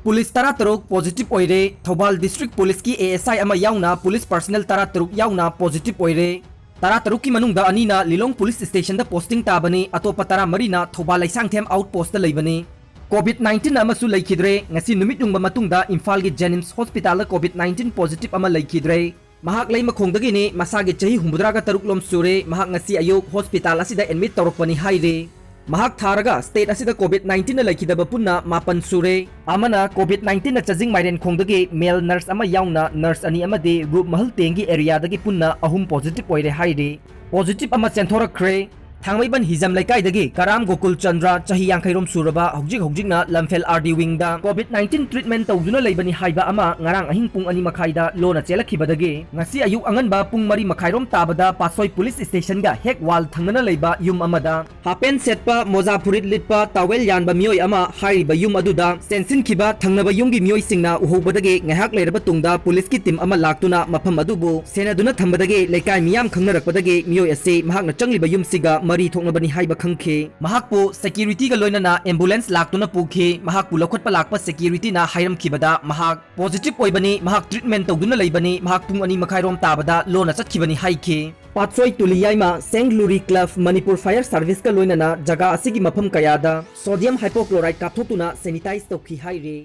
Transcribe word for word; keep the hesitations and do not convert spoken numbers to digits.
Police ꯇꯔꯥꯇꯔꯨꯛ positive ꯑꯣꯏꯔꯦ꯫ Thoubal district policeꯀꯤ A S I ꯑꯃ ꯌꯥꯎꯅ ꯄꯨꯂꯤꯁ personnel ꯇꯔꯥꯇꯔꯨꯛ ꯌꯥꯎꯅ positive ꯑꯣꯏꯔꯦ꯫ ꯇꯔꯥꯇꯔꯨꯛꯀꯤ ꯃꯅꯨꯡꯗ ꯑꯅꯤꯅ ꯂꯤꯂꯣꯡ police stationꯗ posting ꯇꯥꯕꯅꯤ꯫ ꯑꯇꯣꯞꯄ ꯇꯔꯥꯃꯔꯤꯅ ꯊꯧꯕꯥꯜ ꯂꯩꯁꯥꯡꯊꯦꯝ outpostꯇ ꯂꯩꯕꯅꯤ꯫ COVID nineteen ꯑꯃꯁꯨ ꯂꯩꯈꯤꯗ꯭ꯔꯦ꯫ ꯉꯁꯤ ꯅꯨꯃꯤꯠ ꯌꯨꯡꯕ ꯃꯇꯨꯡꯗ ꯏꯝꯐꯥꯜꯒꯤ JNIMS hospitalꯗ COVID nineteen positive ꯑꯃ ꯂꯩꯈꯤꯗ꯭ꯔꯦ꯫ ꯃꯍꯥꯛ ꯂꯩꯃꯈꯣꯡꯗꯒꯤꯅꯤ꯫ ꯃꯁꯥꯒꯤ ꯆꯍꯤ ꯍꯨꯝꯐꯨꯇꯔꯥꯒ ꯇꯔꯨꯛ ꯂꯣꯝ ꯁꯨꯔꯦ꯫ ꯃꯍꯥꯛ ꯉꯁꯤ ꯑꯌꯨꯛ hospital ꯑꯁꯤꯗ admit ꯇꯧꯔꯛꯄꯅꯤ ꯍꯥꯏꯔꯤ꯫ ꯃꯍꯥꯛ ꯊꯥꯔꯒ state ꯑꯁꯤꯗ COVID nineteenꯅ ꯂꯩꯈꯤꯗꯕ ꯄꯨꯟꯅ ꯃꯥꯄꯟ ꯁꯨꯔꯦ꯫ ꯑꯃꯅ COVID nineteenꯅ ꯆꯥꯖꯤꯡ ꯃꯥꯏꯔꯦꯟꯈꯣꯡꯗꯒꯤ male nurse ꯑꯃ ꯌꯥꯎꯅ nurse ꯑꯅꯤ ꯑꯃꯗꯤ ꯔꯨꯞꯃꯍꯜ ꯇꯦꯡꯒꯤ areaꯗꯒꯤ ꯄꯨꯟꯅ ꯑꯍꯨꯝ positive ꯑꯣꯏꯔꯦ ꯍꯥꯏꯔꯤ꯫ Positive ꯑꯃ ꯆꯦꯟꯊꯣꯔꯛꯈ꯭ꯔꯦ꯫ ꯊꯥꯡꯃꯩꯕꯟ ꯍꯤꯖꯝ ꯂꯩꯀꯥꯏꯗꯒꯤ ꯀꯔꯥꯝ ꯒꯣꯀꯨꯜ ꯆꯟꯗ꯭ꯔ, ꯆꯍꯤ ꯌꯥꯡꯈꯩꯔꯣꯝ ꯁꯨꯔꯕ, ꯍꯧꯖꯤꯛ ꯍꯧꯖꯤꯛꯅ ꯂꯝꯐꯦꯜ RD wingꯗ COVID nineteen treatment ꯇꯧꯗꯨꯅ ꯂꯩꯕꯅꯤ ꯍꯥꯏꯕ ꯑꯃ ꯉꯔꯥꯡ ꯑꯍꯤꯡ ꯄꯨꯡ ꯑꯅꯤ ꯃꯈꯥꯏꯗ ꯂꯣꯟꯅ ꯆꯦꯜꯂꯛꯈꯤꯕꯗꯒꯤ ꯉꯁꯤ ꯑꯌꯨꯛ ꯑꯉꯟꯕ ꯄꯨꯡ ꯃꯔꯤ ꯃꯈꯥꯏꯔꯣꯝ ꯇꯥꯕꯗ ꯄꯥꯠꯁꯣꯏ police stationꯒ ꯍꯦꯛ wall ꯊꯪꯅꯅ ꯂꯩꯕ ꯌꯨꯝ ꯑꯃꯗ half pant ꯁꯦꯠꯄ, ꯃꯣꯖꯥ ꯐꯨꯔꯤꯠ ꯂꯤꯠꯄ, towel ꯌꯥꯟꯕ ꯃꯤꯑꯣꯏ ꯑꯃ ꯍꯥꯏꯔꯤꯕ ꯌꯨꯝ ꯑꯗꯨꯗ ꯆꯦꯟꯁꯤꯟꯈꯤꯕ ꯊꯪꯅꯕ ꯌꯨꯝꯒꯤ ꯃꯤꯑꯣꯏꯁꯤꯡꯅ ꯎꯍꯧꯕꯗꯒꯤ ꯉꯥꯏꯍꯥꯛ ꯂꯩꯔꯕ ꯇꯨꯡꯗ policeꯀꯤ team ꯑꯃ ꯂꯥꯛꯇꯨꯅ ꯃꯐꯝ ꯑꯗꯨꯕꯨ ꯁꯦꯟꯅꯗꯨꯅ ꯊꯝꯕꯗꯒꯤ ꯂꯩꯀꯥꯏ ꯃꯤꯌꯥꯝ ꯈꯪꯅꯔꯛꯄꯗꯒꯤ ꯃꯤꯑꯣꯏ ꯑꯁꯤ ꯃꯍꯥꯛꯅ ꯆꯪꯂꯤꯕ ꯌꯨꯝꯁꯤꯒ ꯃꯔꯤ ꯊꯣꯛꯅꯕꯅꯤ ꯍꯥꯏꯕ ꯈꯪꯈꯤ꯫ ꯃꯍꯥꯛꯄꯨ securityꯒ ꯂꯣꯏꯅꯅ ambulance ꯂꯥꯛꯇꯨꯅ ꯄꯨꯈꯤ꯫ ꯃꯍꯥꯛꯄꯨ ꯂꯧꯈꯠꯄ ꯂꯥꯛꯄ securityꯅ ꯍꯥꯏꯔꯝꯈꯤꯕꯗ ꯃꯍꯥꯛ positive ꯑꯣꯏꯕꯅꯤ, ꯃꯍꯥꯛ treatment ꯇꯧꯗꯨꯅ ꯂꯩꯕꯅꯤ, ꯃꯍꯥꯛ ꯄꯨꯡ ꯑꯅꯤ ꯃꯈꯥꯏꯔꯣꯝ ꯇꯥꯕꯗ ꯂꯣꯟꯅ ꯆꯠꯈꯤꯕꯅꯤ ꯍꯥꯏꯈꯤ꯫ ꯄꯥꯠꯁꯣꯏ ꯇꯨꯂꯤꯌꯥꯏꯃ ꯁꯦꯡꯂꯨꯔꯤ club, ꯃꯅꯤꯄꯨꯔ fire serviceꯀ ꯂꯣꯏꯅꯅ ꯖꯒꯥ ꯑꯁꯤꯒꯤ ꯃꯐꯝ ꯀꯌꯥꯗ sodium hypochlorite ꯀꯥꯞꯊꯣꯛꯇꯨꯅ sanitize ꯇꯧꯈꯤ ꯍꯥꯏꯔꯤ꯫